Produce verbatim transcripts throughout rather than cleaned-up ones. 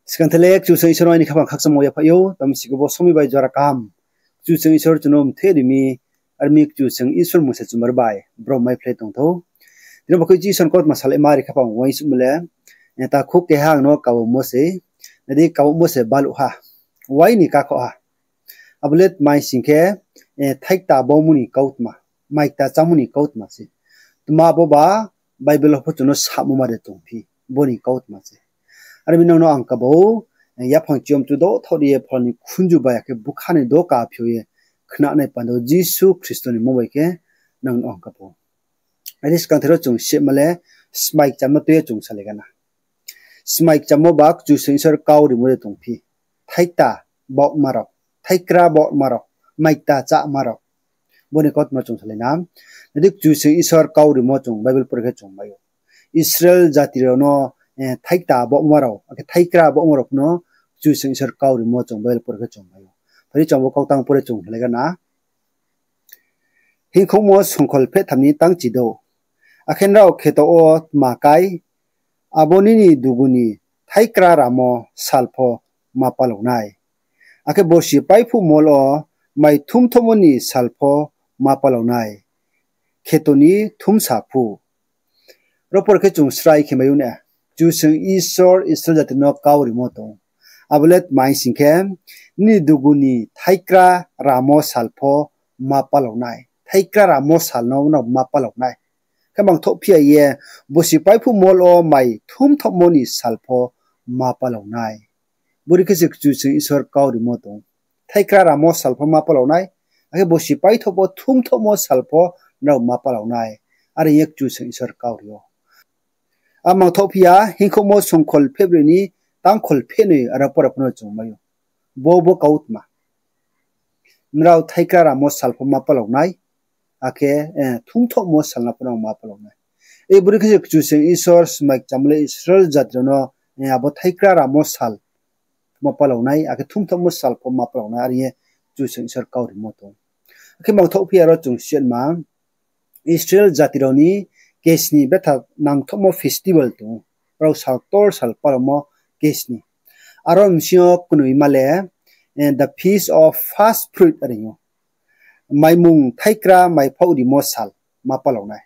Skang the le Kchusoyang Isor no aini khaphang khakchangmo yaphaih ou, tma mi sing khe bo somoing bai jora kaham Kchusoyang Isor chung no mthe ri mi, ar mi Kchusoyang Isor mung se chumar bai brom mai phlai tong thou. Tini bo khe Isor ni kautma salaima ri khaphang uaingsouhmo le, takhu keha ang no kabomo se, nai di kabomo se baluh ha, uai ni kakhoh ha. Abo le tma mi sing khe, thaikta baomo ni kautma, maikta chámo ni kautma se. Tma bo ba Bible wo pho chung no samo ma de tongphi, bo ni kautma se. Ar mi nang no ang kabo ou, yaphang chiyom chu dohthao ri ye phola ni khunju bai akhe bkha ni doka phiouh ye khnanai panda wo Jisu Khristo ni mmung bai khe nang no ang kabo ou. Are skang the ro chung sima le, smai kcham no tui ye chung salai gana. Smai kcham wo ba Kchusoyang Isor kau rimo de tongphi, thaikta baohma rao, thaikra baohma rao, maikta cháma rao, bo ni kautma chung salai na. Nai di Kchusoyang Isor kau rimo chung Bible pore khe chung mai ou. Israel jati rao no thaikta baohma rao akhe thaikra baohma rao pho no Kchusoyang Isor kau rimo chung Bible pore khe chung mai ou. Phai di chung abo kau tang pore chung salai gana. Hingkhouhmo songkhol phehtham ni tang chidouh. Akhe nrao kheto wo tma kái, abo nini dugu ni thaikra ramo sal pho ma palao nai. Akhe borsi paiphuh mol wo mai thumthouhmo ni sal pho ma palao nai, kheto ni thumsa phuh. Ro pore khe chung srai khe mai ou na, Kchusoyang Isor Israel jati no kau rimo tong. Abo le tma mi sing khe, nini dugu ni thaikra ramo sal pho ma palao nai. Thaikra ramo sal no nrao ma palao nai. Khe mangthohphi ya ye, borsi paiphuh mol wo mai thumthouhmo ni sal pho ma palao nai. Bori khe se Kchusoyang Isor kau rimo tong. Thaikra ramo sal pho ma palao nai, akhe borsi paithouh pho thumthouhmo sal pho nrao ma palao nai. Are ye Kchusoyang Isor kau ri ou. A mangthohphi ya, hingkhouhmo songkhol phehbroi ni tangkhol phehnoi aro pore pho no chung mai ou. Bo bo kautma. Nrao thaikra ramo sal pho ma palao nai, akhe thumthouhmo sal no pho nrao ma palao nai. Bori khe se Kchusoyang Isor smai kcham le Israel jati rao no abo thaikra ramo sal ma palao nai, akhe thumthouhmo sal pho ma palao nai, are ye Kchusoyang Isor kau rimo tong. Akhe mangthohphi ya ro chung sima, Israel jati rao ni kesni betha nangthohmo festival tong ou. Brao sal ktor sal palaomo kesni. Aro bsing yo knoima le the Feast of First Fruit are ou. Maimung thaikra maiphaoh rimo sal ma palao nai.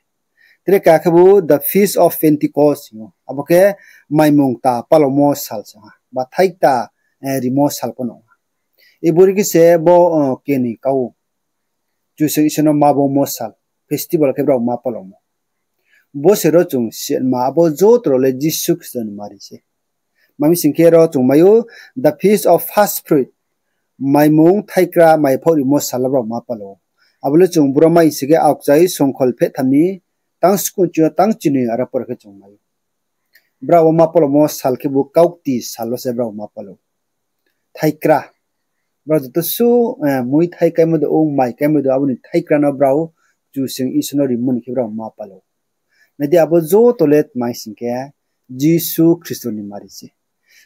Tre ka khebu the Feast of Pentecost hing ou. Abo khe maimung kta palaomo sal se ha, ba thaikta rimo sal pho no ha. Bori khe se bo kenoi kau ou. Kchusoyang Isor no ma baumo sal, festival khe brao ma palaomo. Bo se ro chung sima, abo joto rao le Jisu Khristo ni mari se. Tma mi sing khe ro chung mai ou, the Feast of First Fruit, maimung thaikra maiphaoh rimo sal wo brao ma palao ou. Abo le chung bro mai sing khe Aokchai songkhol phehtham ni tang skun chi yo tang chinoi aro pore khe chung mai ou. Brao wo ma palaomo sal khebu kaukti sal wo se brao ma palao ou. Thaikra. Brao joto su, mui thai kaimo dei, ong mai kaimo dei, abo ni thaikra no brao Kchusoyang Isor no rimo ni khe brao ma palao ou. Nai di, abo joto le tma mi sing khe Jisu Khristo ni mari se.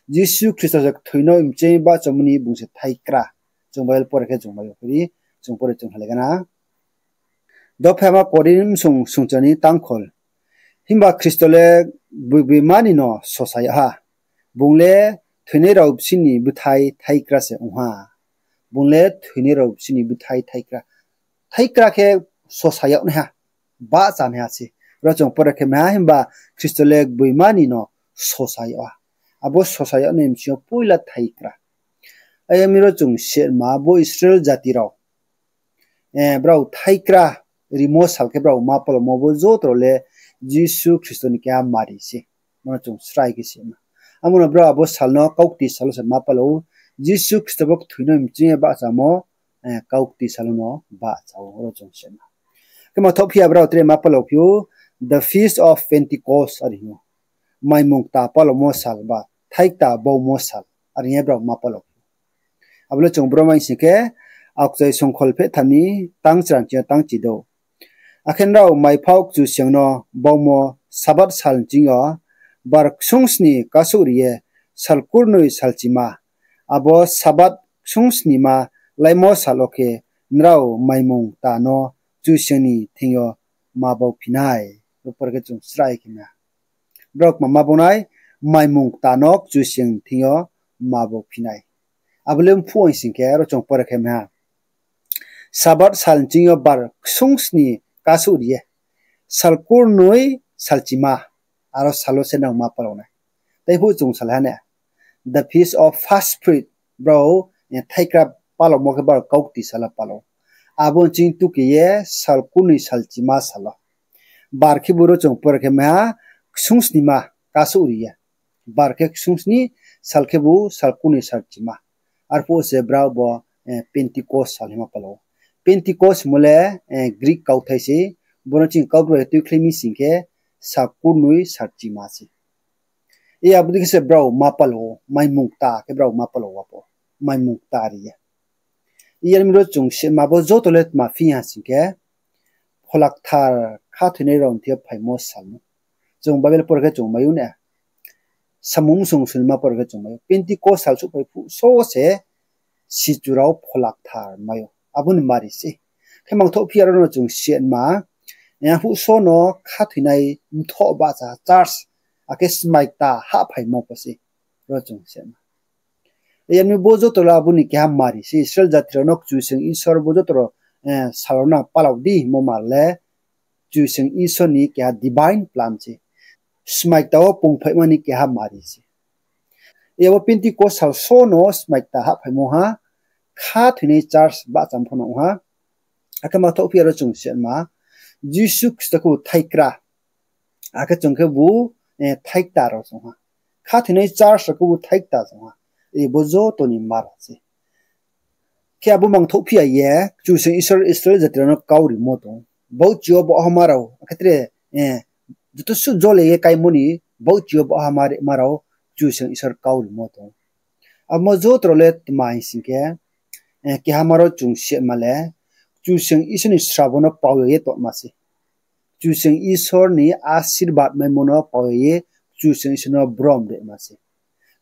Jisu Khristo se kthoi no mcheng bahchamo ni bung se thaikra. Chung Bible pore khe chung mai ou, phai di, chung pore chung salai gana. Dopha ma Korinth song sungcha ni tangkhol. Himba Khristo le gboigboima ni no sosa yag ha. Bung le thoinai rao bsing ni bthai thaikra se ong ha. Bung le thoinai rao bsing ni bthai thaikra. Thaikra khe sosa yag naiha, bahcha naiha se. Ro chung pore khe mai ha, himba Khristo le gboigboima ni no sosa yag ha. Abo sosa yag nai bsing yo poila thaikra. Ayang mi ro chung sima, bo Israel jati rao brao thaikra rimo sal khe brao ma palaomo, bo joto rao le Jisu Khristo ni keha mari se. Bo no chung srai khe sima. Abo no brao abo sal no kaukti sal wo se ma palao ou. Jisu Khristo bo kthoi no mcheng ye bahchamo kaukti sal wo no bahcha ou, ro chung sima. Khe mangthohphi ya brao tre ma palao phi ou, the Feast of Pentecost are ou. Maimung kta palaomo sal ba thaikta baumo sal, are ye brao ma palao phi ou. Abo le chung bro mai sing khe Aokchai songkhol phehtham ni tang chran chi yo tang chidouh. Akhe nrao maiphaoh Kchusoyang no baumo Sabath sal nching yo bar ksung sni kasouh ri ye sal kurnoi salchima, abo Sabath ksung snima laimo sal wo khe nrao maimung kta no Kchusoyang ni thing yo ma bauphi nai. Ro pore khe chung srai khe mai ha. Brao kma ma bau nai, maimung kta no Kchusoyang ni thing yo ma bo phi nai. Abo le mphuh ong sing khe, aro chung pore khe mai ha. Sabath sal nching yo bar ksung sni kasouh ri ye, sal kurnoi salchima, aro sal wo se nang ma palao nai. Tei phuh chung salai ha ne, the feast of first fruit, brao, eh, thaikra palaumo khe bar kaukti sal wo palao. Abo nching tuke ye sal kurnoi salchima sal wo. Bar khe boro chung pore khe mai ha, ksung snima kasouh ri ye. Bar khe ksung sni, sal khebu sal kurnoi salchima. Arphuh se brao bo, eh, Pentecost sal hima palao. Pentecost mo le, eh, Greek kauthai se, boro ching kau brao tuikhlai mi sing khe, sal kurnoi salchima se. Abo dei khe se brao ma palao, maimung kta khe brao ma palao wa pho, maimung kta ri ye. Iyar mi ro chung sima bo joto le tma phi ha sing khe, Phola Kthar khathoinai rao ni thing yo phaimo sal no. Chung Bible pore khe chung mai ou ne. Samung sung sunima pore khe chung mai ou. Pentecost sal souhphai phuh so se sichu rao Phola Kthar mai ou. Abo ni mari se. Khe mangthouh phi ya ro no chung sima, eh, phuh so no khathoinai mthoh bahcha church, akhe smai kta hahphaimo pho se. Ro chung sima. Iyar mi bo joto le abo ni keha mari se, Israel jati rao no Kchusoyang Isor bo joto rao, eh, sal rao no palao di hingmo ma le, Kchusoyang Isor ni keha divine plan se. Smai kta wo pungphaihma ni keha mari se. Iyabo Pentecost sal so no smai kta hahphaimo ha, khathoinai church bahchamo pho no ong ha. Akhe mangthouh phi ya ro chung sima, Jisu Khristo khebu thaikra, akhe chung khebu, eh, thaikta rao chung ha. Khathoinai church rao khebu thaikta chung ha. Bo joto ni mara se. Khe abo mangthouh phi ya ye, Kchusoyang Isor Israel jati rao no kau rimo tong. Baohchi yo baohhama rao, akhe tre, eh, joto suh jole ye kaimo ni baohchi yo baohhama rima rao Kchusoyang Isor kau rimo tong. Abo joto rao le tma hing sing khe, eh, kehama ro chung sima le, Kchusoyang Isor ni srabo no pao ya ye tongma se. Kchusoyang Isor ni asirbad maimo no pao ya ye Kchusoyang Isor no brom rima se.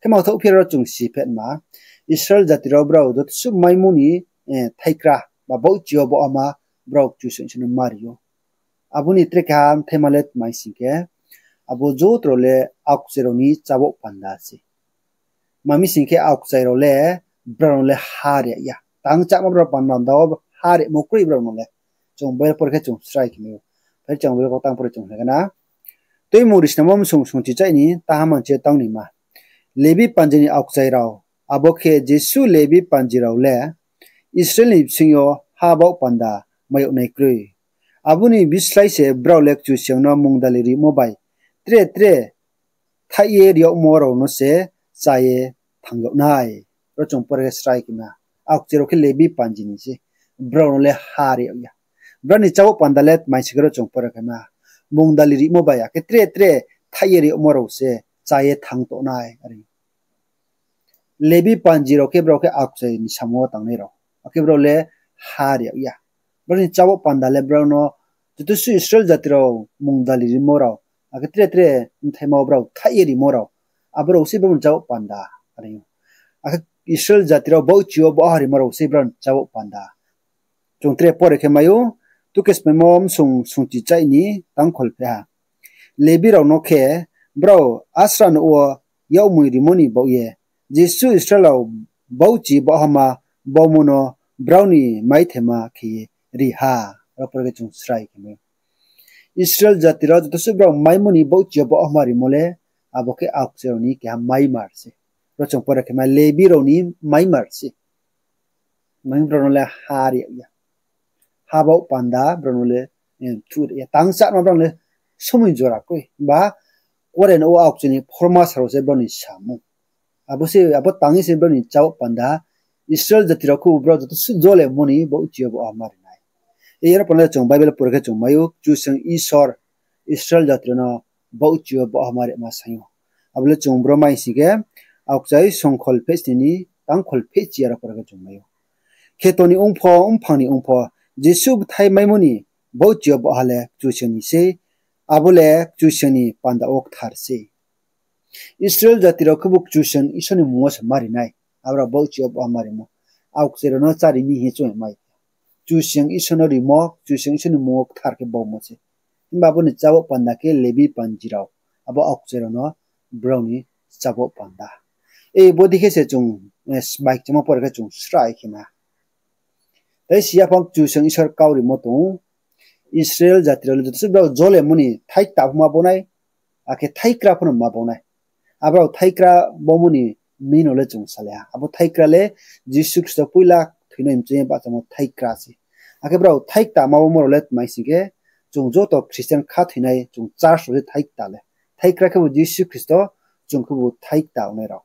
Khe mangthouh phi ya ro chung siphetma, Israel jati rao brao joto suh maimo ni, eh, thaikra ba baohchi yo baohhama brao Kchusoyang Isor no mari ou. Abo ni tre keha mthaima le tma hing sing khe, abo joto rao le aokchai rao ni chabaoh panda se. Tma mi sing khe aokchai rao le brao no le ha ri ya. Tang chakma brao panda wo ha rimo kroi brao no le. Chung Bible pore khe chung srai khe mai ou. Phai chung Bible kau tang pore chung hing khe na. Tuimung Risnamo bsung sungchi chai ni taha manchi tang ni ma. Lebi panji ni aokchai rao, abo khe jesuh Lebi panji rao le Israel ni bsing yo ha baoh panda mai yag nai kroi. Abo ni bislái se brao le Kchusoyang no mungdali rimo bai tre tre thaih ye ri yagmo rao no se chá ye thanng yag nai. Ro chung pore khe srai khe ma. Aokchai rao khe Lebi panji ni se. Brao no le ha ri yag ya. Brao ni chabaoh panda le tma hing sing khe ro chung pore khe ma. Mungdali rimo bai akhe tre tre thaih ye ri yagmo rao se chá ye thanng tong nai are. Lebi panji rao khe brao khe aokchai ni samung wo tangnai rao. Akhe brao le ha ri yag ya. Brao ni chabaoh panda le brao no joto suh Israel jati rao mungdali rimo rao, akhe tre tre mthaima wo brao thaih ye rimo rao, abo rao se brao ni chabaoh panda are. Akhe Israel jati rao baohchi yo baohha rimo rao se brao ni chabaoh panda. Chung tre pore khe mai ou, Tukesmaimo bsung sungchi chai ni tangkhol phe ha. Lebi rao no khe brao asra nouh wo yakmoi rimo ni baoh ye, jesuh Israel rao baohchi baohhama baumo no brao ni maithema khe ye ri ha. Ro pore khe chung srai khe mai ou. Israel jati rao joto suh brao maimo ni baohchi yo baohhama rimo le, abo khe aokchai rao ni keha maimar se. Ro chung pore khe mai Lebi rao ni maimar se. Mai brao no le ha ri yag ya. Ha baoh panda brao no le, eh, thu ri ya. Tang chakma brao no le somoi jora kroi. Ba kuarenouh wo aokchai ni phormasa rao se brao ni samung. Abo se, abo tang ye se brao ni chabaoh panda, Israel jati rao khebu brao joto suh jolemo ni baohchi yo baohhama ri nai. Iyar panda chung Bible pore khe chung mai ou, Kchusoyang Isor Israel jati rao no baohchi yo baohhama rima saing ou. Abo le chung bro mai sing khe, aokchai songkhol phehsni ni tangkhol phehchi aro pore khe chung mai ou. Kheto ni ong pho, mphang ni ong pho, jesuh bthai maimo ni baohchi yo baohha le Kchusoyang ni sei, abo le Kchusoyang ni panda wo kthar sei. Israel jati rao khebu Kchusoyang Isor ni mmung wo se ma ri nai. Abo rao baohchi yo baohhama rimo. Aokchai rao no chári mi hing ye chung mai. Kchusoyang Isor no rimo, Kchusoyang Isor ni mmung wo kthar khe baumo se. Himba abo ni chabaoh panda khe Lebi panji rao, abo aokchai rao no brao ni chabaoh panda. Bodei khe se chung smai kchangmo pore khe chung srai khe ma. Tei si yaphang Kchusoyang Isor kau rimo tong ou, Israel jati rao le joto se brao jole mo ni thaikta pho ma bo nai, akhe thaikra pho no ma bo nai. Abrao thaikra baumo ni meaning no le chung salai ha. Abo thaikra le Jisu Khristo poila thoinai mchung ye bahchamo thaikra se. Akhe brao thaikta ma bomo rao le tma hing sing khe, chung joto Christian khathoinai chung church rao se thaikta le. Thaikra khebu Jisu Khristo, chung khebu thaikta ongnai rao.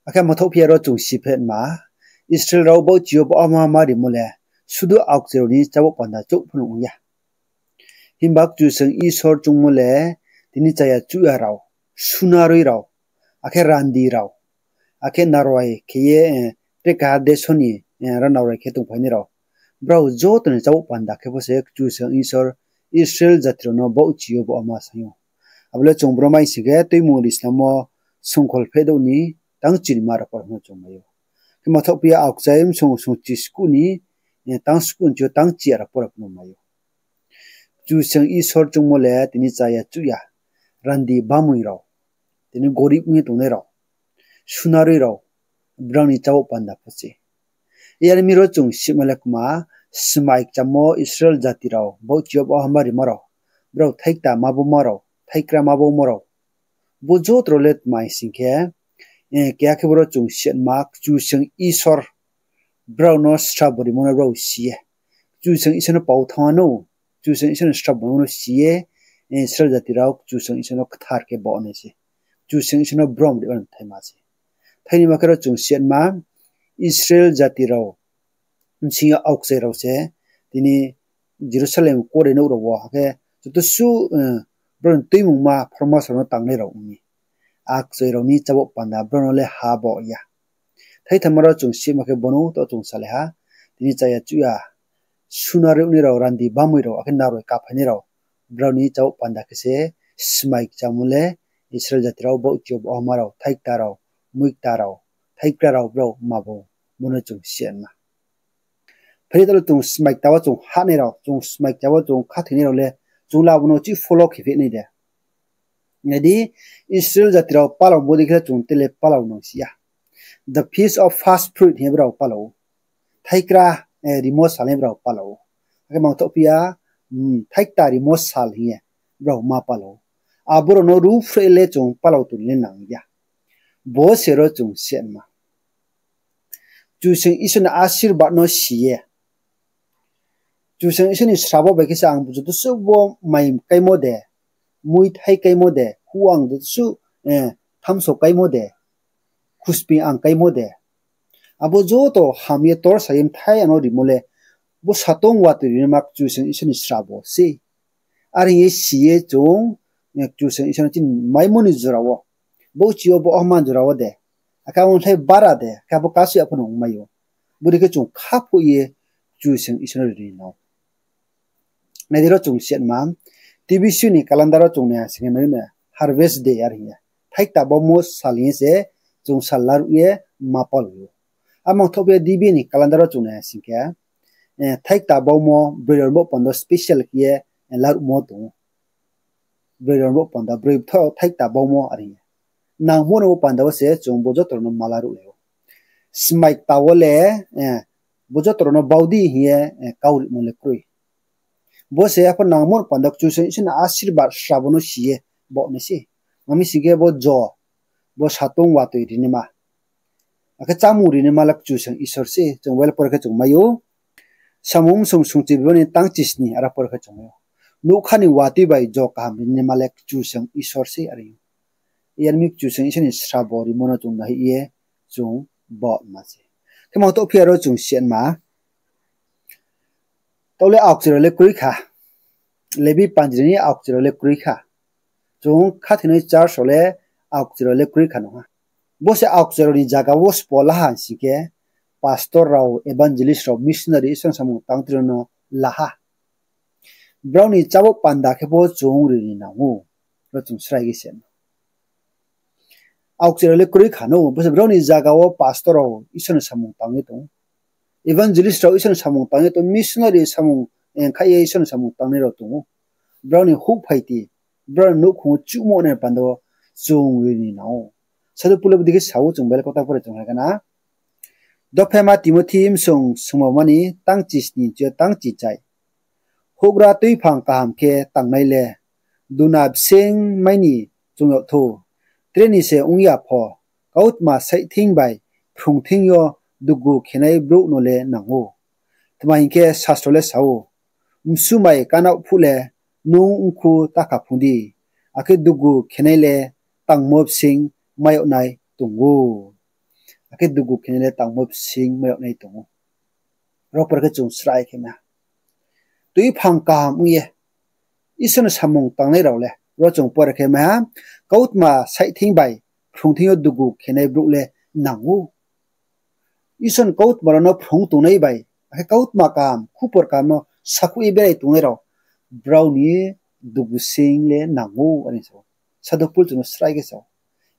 Akhe mangthaoh phi ya ro chung si phetma, Israel rao baohchi yo baohma ma rimo le, sudu aokchai rao ni chábouh panda chouh pho no ong ya. Himba Kchusoyang Isor choungmo le, tini chaya chuhya rao, sunaroi rao, akhe randi rao, akhe naroi khe ye, tre keha deso ni, rao naroi khe tongphainai rao. Brao joto ni chábouh panda khe pho se Kchusoyang Isor Israel jati rao no baohchi yo baohma saing ou. Abo le chung bro mai sing khe Tuimung Rislamo songkhol phedouh ni tang chinima rao pore pho no chung mai ou. Khe mangthaoh phi ya aokchai msong songchi skuh ni, tang skuh ni chi yo tang chi ya rao pore pho no mai ou. Kchusoyang Isor choungmo le tini chaya chuhya, randi bamoi rao, tini gorib ong ye tongnai rao, sunaroi rao, brao ni chábouh panda pho se. Yar mi ro chung sima le kma, smai kchangmo Israel jati rao, baohchi yo baohma rimo rao, brao thaikta ma bomo rao, thaikra ma bomo rao. Bo joto rao le tma hing sing khe, keha khe boro chung sima Kchusoyang Isor brao no srabo rimo no brao si ye. Kchusoyang Isor no pao thanngma no, Kchusoyang Isor no srabo rimo no si ye, Israel jati rao Kchusoyang Isor no kthar khe baoh nai se. Kchusoyang Isor no brom rimo no thaima se. Thainima khe ro chung sima, Israel jati rao bsing yo aokchai rao se, tini Jerusalem kore nouh rao wo, akhe joto suh, brao ni tuimungma pharmasor no tangnai rao ong mi. Aokchai rao ni chábouh panda brao no le ha baoh ya. Thaithama ro chung sima khe bono to chung salai ha, tini chaya chuhya, sunaroi ongnai rao, randi bamoi rao, akhe naroi kaphainai rao, brao ni chábouh panda khe se smai kchangmo le Israel jati rao baohchi yo baohma rao, thaikta rao, muikta rao, thaikra rao brao ma bo, bono chung sima. Phai di talo chung smai kta wo chung hahnai rao, chung smai kta wo chung khathoinai rao le, chung le abo no chi follow khe phi nai de. Nai di, Israel jati rao palao bodei khe le chung tele palao nang si ya. The Feast of First Fruit hing ye brao palao ou. Thaikra rimo sal hing ye brao palao ou. Akhe mangthaoh phi ya, thaikta rimo sal hing ye brao ma palao ou. Abo rao no ruhphreh le chung palao tong ni le nang ya. Bo se ro chung sima. Kchusoyang Isor ni asirbad no si ye, Kchusoyang Isor ni srabo bai khe se ang joto suh bo mai kaimo de, muithai kaimo de, huang joto suh, thamso kaimo de, khusping ang kaimo de. Abo joto ham ye tor sa ye mthai ang no rimo le, bo satong watoi rinaima Kchusoyang Isor ni srabo se. Are hing ye si ye chung, Kchusoyang Isor no chini maimo ni jora wo, baohchi yo baohma jora wo de, akhe abo ni thai bara de, akhe abo kasu ya pho no ongmai ou. Bodei khe chung khaphoih ye Kchusoyang Isor no ri nang ou. Nai di ro chung sima, T B C ni calendar wo chung nai ha sing khe mai na Harvest Day are hing ye. Thaikta baumo sal hing ye se chung sal laruh ye ma palao ou. Amang thoh phi ya D B ni calendar wo chung nai ha sing khe, thaikta baumo broi rao ni baoh panda special khe ye laruhmo tong ou. Broi rao ni baoh panda, broi bthoh thaikta baumo are hing ye. Nangmo ni baoh panda wo se chung bo joto rao no ma laruhlai ou. Smai kta wo le, bo joto rao no bau di hing ye, kau rimo le kroi. Bo se apho nangmo ni panda Kchusoyang Isor ni asirbad srabo no si ye baoh nai se. Mami sing khe bo jo, bo satong watoi rinaima, akhe chámung rinaima le Kchusoyang Isor se, chung Bible pore khe chung mai ou. Samung msong songchi bibani tang chisni aro pore khe chung mai ou. Nougkha ni watoi bai jo kaham rinaima le Kchusoyang Isor se are ou. Yar mi Kchusoyang Isor ni srabo rimo no chung nai ye chung baoh ma se. Khe mangthaoh phi ya ro chung sima. Tau le aokchai rao le kroi kha. Lebi panjri ni aokchai rao le kroi kha. Chung khathoinai church rao le aokchai rao le kroi kha nung ha. Bo se aokchai rao ni zaga wo sbo la ha sing khe, pastor rao, evangelist rao, missionary, Isor ni samung tangtri rao no la ha. Brao ni chábouh panda khe pho chung ri ni nang ou. Ro chung srai khe se. Aokchai rao le kroi kha no, bo se brao ni zaga wo pastor rao Isor ni samung tang ye tong ou. Evangelist rao Isor ni samung tang ye tong ou, missionary samung, kha ye Isor ni samung tangnai rao tong ou. Brao ni houhphaiti, brao ni nouhkhong wo chuhmo nai panda wo chung ri ni nang ou. Sadhu Pol le bodei khe sa ou, chung Bible kau tang pore chung lai khna. Dophaima Timothi msung sungmamani tangchi sni chi yo tangchi chai. Houhgra tuiphang kaham khe tangnai le duna bsing mai ni chung yag thou. Tre ni se ong ya pho, kautma saihthing bai phrung thing yo dugu khenai brouh no le nang ou. Tma hing khe sastro le sa ou, msumai kanaoh phuh le nung mkhu ta kha phung di, akhe dugu khenai le tangmo bsing mai yag nai tong ou. Akhe dugu khenai le tangmo bsing mai yag nai tong ou. Ro pore khe chung srai khe ma. Tuiphang kaham ong ye Isor ni samung tangnai rao le, ro chung pore khe ma, kautma saihthing bai phrung thing yo dugu khenai brouh le nang ou. Isor ni kautma rao no phrung tongnai bai, akhe kautma kaham, khupor kaham no sakhouh ye berai tongnai rao, brao ni dugu sing le nang ou, are sa ou. Sadhu Pol chung no srai khe sa ou.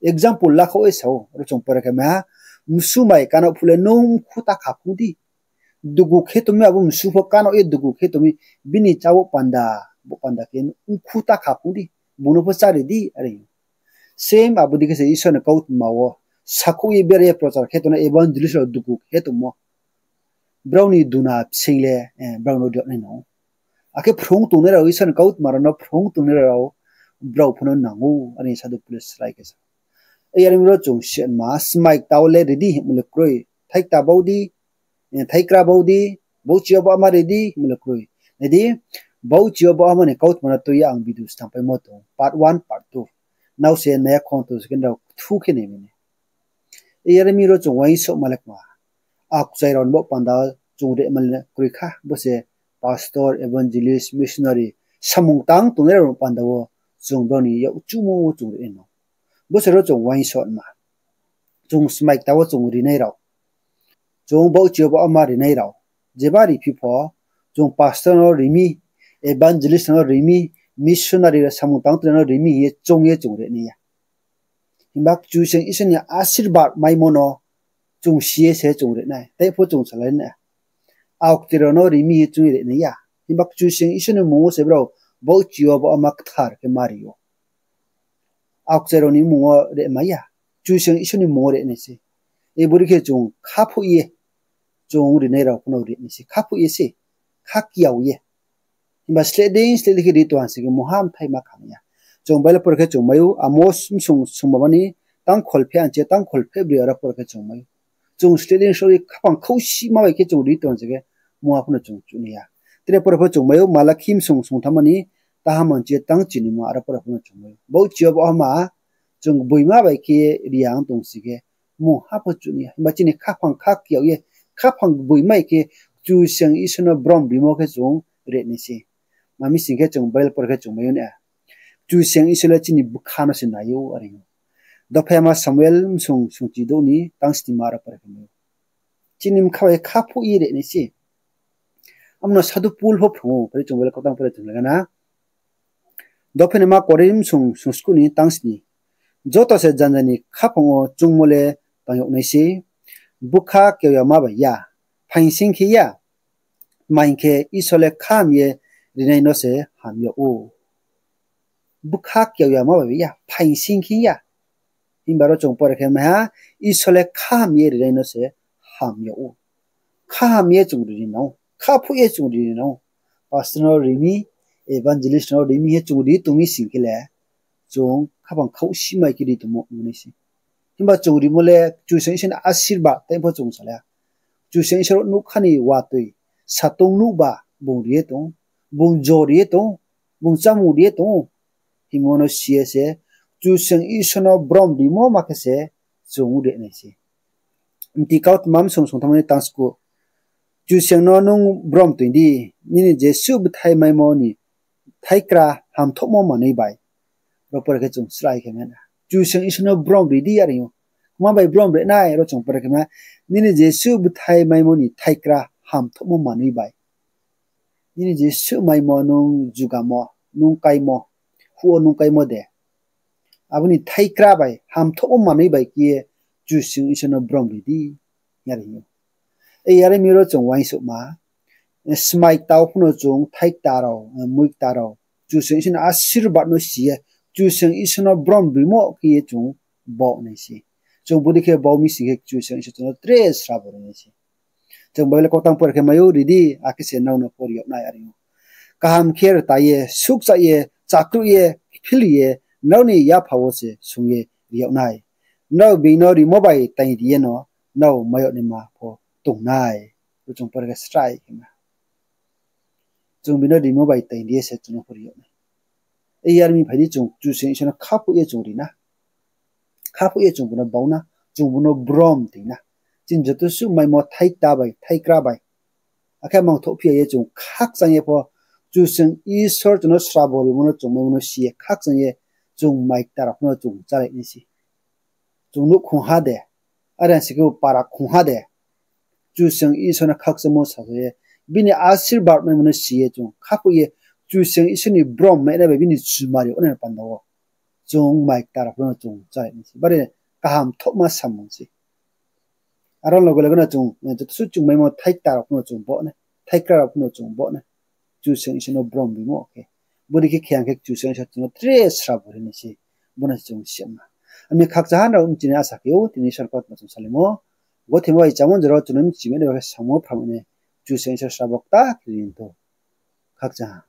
Example lakhaoh ye sa ou, ro chung pore khe ma, msumai kanaoh phuh le nung mkhu ta kha phung di. Dugu khe tong mi, abo msu pho kanaoh ye dugu khe tong mi, bini chá wo panda, bo panda khe mkhu ta kha phung di, bung no pho chári di, are. Same abo dei khe se Isor ni kautma wo sakhouh ye berai ye prochar khe tongnai evangelist rao dugu khe tongmo, brao ni duna bsing le, eh, brao no ri yag nai nang ou. Akhe phrung tongnai rao, Isor ni kautma rao no phrung tongnai rao, brao pho no nang ou, are Sadhu Pol le srai khe sa. Yar mi ro chung sima, smai kta wo le ri di hingmo le kroi, thaikta bau di, eh, thaikra bau di, bauchi yo baohma ri di hingmo le kroi. Nai di, bauchi yo baohma ni kautma no tui ye ang video snam paimo tong, part one, part two. Nrao se nai ya khong tong se khe nrao kthu khe nai mi nai. Yar mi ro chung uaingsouhma le kma. Aokchai rao ni baoh panda chung rema le kroi kha, bo se pastor, evangelist, missionary, samung tang tongnai rao ni panda wo chung brao ni yak chuhmo chung ri nai no. Bo se ro chung uaingsouhma. Chung smai kta wo chung ri nai rao, chung bauchi yo baohma ri nai rao, jeba riphi pho, chung pastor no ri mi, evangelist no ri mi, missionary rao samung tang tongnai no ri mi hing ye choung ye chung ri nai ya. Himba Kchusoyang Isor ni asirbad maimo no chung si ye se chung ri nai, tei pho chung salai nai. Aokchai rao no ri mi hing ye chung ri nai ya. Himba Kchusoyang Isor ni mmung wo se brao bauchi yo baohma kthar khe ma ri ou. Aokchai rao ni mmung wo ri mai ya, Kchusoyang Isor ni mmung wo ri nai se. Bodei khe chung khaphouh ye, chung ri nai rao pho no ri nai se, khaphouh ye se, kha kiao ye. Himba sleh dei sleh dei khe ri tong ha se khe mungha mthai ma kha nai ya. Chung Bible pore khe chung mai ou, Amos msung sungmamani tangkhol phe anchi tangkhol phe broi aro pore khe chung mai ou. Chung sleh dei sleh dei khaphang khauhsima bai khe chung ri tong ha se khe mungha pho no chung chuh nai ya. Tre pore pho chung mai ou, Malakhi msung sungthammani taham anchi tangchinima aro pore pho no chung mai ou. Bauchi yo baohma chung gboima bai khe ri ya ong tong se khe mungha pho chuh nai ya. Himba chini khaphang kha kiao ye, khaphang gboima bai khe Kchusoyang Isor no brom rimo khe chung ri nai se. Tma mi sing khe chung Bible pore khe chung mai ou na, Kchusoyang Isor le chini bkha no se nai ou, are ou. Dophaima Samuel msung sungchidouh ni tangsnima aro pore khe mai ou. Chini bkha bai khaphouh ye ri nai se. Amo no Sadhu Pol pho phrung ou, pore chung Bible kau tang pore chung lai khna. Dophaima Korinth msung sungskuh ni tangsni. Joto se janja ni khaphang wo choungmo le tang yag nai se, bkha kiao yama bai ya, phaing sing khe ya. Tma hing khe Isor le khaham ye rinai no se ham yag ou. Bkha kiao yama bai ya, phaing sing khe ya. Himba ro chung pore khe mai ha, Isor le khaham ye rinai no se ham yag ou. Khaham ye chung ri nai nang ou, khaphouh ye chung ri nai nang ou. Pastor no ri mi, evangelist no ri mi ye chung ri tong mi sing khe le, chung khaphang khauhsima bai khe ri tongmo ong nai se. Himba chung rimo le Kchusoyang Isor ni asirbad tei pho chung salai ha. Kchusoyang Isor nougkha ni watoi, satong nuhba bung ri ye tong ou, bung jo ri ye tong ou, bung chámung ri ye tong ou. Hingmo no si ye se, Kchusoyang Isor no brom rimo ma khe se chung ri nai se. Mti kautma msung sungthammani tangskuh. Kchusoyang no nung brom toing di, nini jesuh bthai maimo ni thaikra hamthouhmo manoi bai. Ro pore khe chung srai khe mai na. Kchusoyang Isor no brom ri di, are ou. Kma bai brom ri nai, ro chung pore khe mai na. Nini jesuh bthai maimo ni thaikra hamthouhmo manoi bai. Nini jesuh maimo nung jugamo, nung kaimo, huh wo nung kaimo de, abo ni thaikra bai hamthouhmo manoi bai khe ye Kchusoyang Isor no brom ri di, are ou. Yar mi ro chung uaingsouhma, smai kta wo pho no chung thaikta rao, mui kta rao, Kchusoyang Isor ni asirbad no si ye, Kchusoyang Isor no brom rimo khe ye chung baoh nai se. Chung bodei khe bau mi sing khe Kchusoyang Isor chung no tre srabo ri nai se. Chung Bible kautang pore khe mai ou, ri di, akhe se nrao no pho ri yag nai, are ou. Kaham khe rta ye, sukcha ye, chakruh ye, phil ye, nrao ni yapha wo se sung ye ri yag nai. Nrao being no rimo bai taing ri ye no, nrao mai yag naima pho tong nai. Bo chung pore khe srai khe ma. Chung being no rimo bai taing ri ye se chung no pho ri yag nai. Yar mi phai di, chung Kchusoyang Isor no khaphoih ye chung ri na. Khaphoih ye chung bung no bau na, chung bung no brom toi na. Chini joto suh maimo thaikta bai, thaikra bai. Akhe mangthouh phi ya ye chung khakchang ye pho, Kchusoyang Isor chung no srabo rimo no chung maimo no si ye khakchang ye, chung mai kta rao pho no chung chálai nai se. Chung nouh khongha de, are ang si khe para khongha de, Kchusoyang Isor no khakchangmo sa ye, bini asirbad maimo no si ye chung khaphoih ye, Kchusoyang Isor ni brom mai nai bai bini chumari ong nai panda wo chung mai kta rao pho no chung chálai nai se. Bari kaham thohma samung se. Aro loge loge no chung, eh, joto suh chung maimo thaikta rao pho no chung bo nai, thaikra rao pho no chung bo nai. Kchusoyang Isor no brom bimo khe. Bodei khe khe ang khe Kchusoyang Isor chung no tre srabo ri nai se. Bo no chung si ma. Ami khakchang ha nrao mchini asa khe ou, tini Isor kautma chung salaimo. Gothe ma bai chámo jora chung no mchimai nai bai khe samo phramai nai. Kchusoyang Isor srabo kta khe ri tho. Khakchang ha.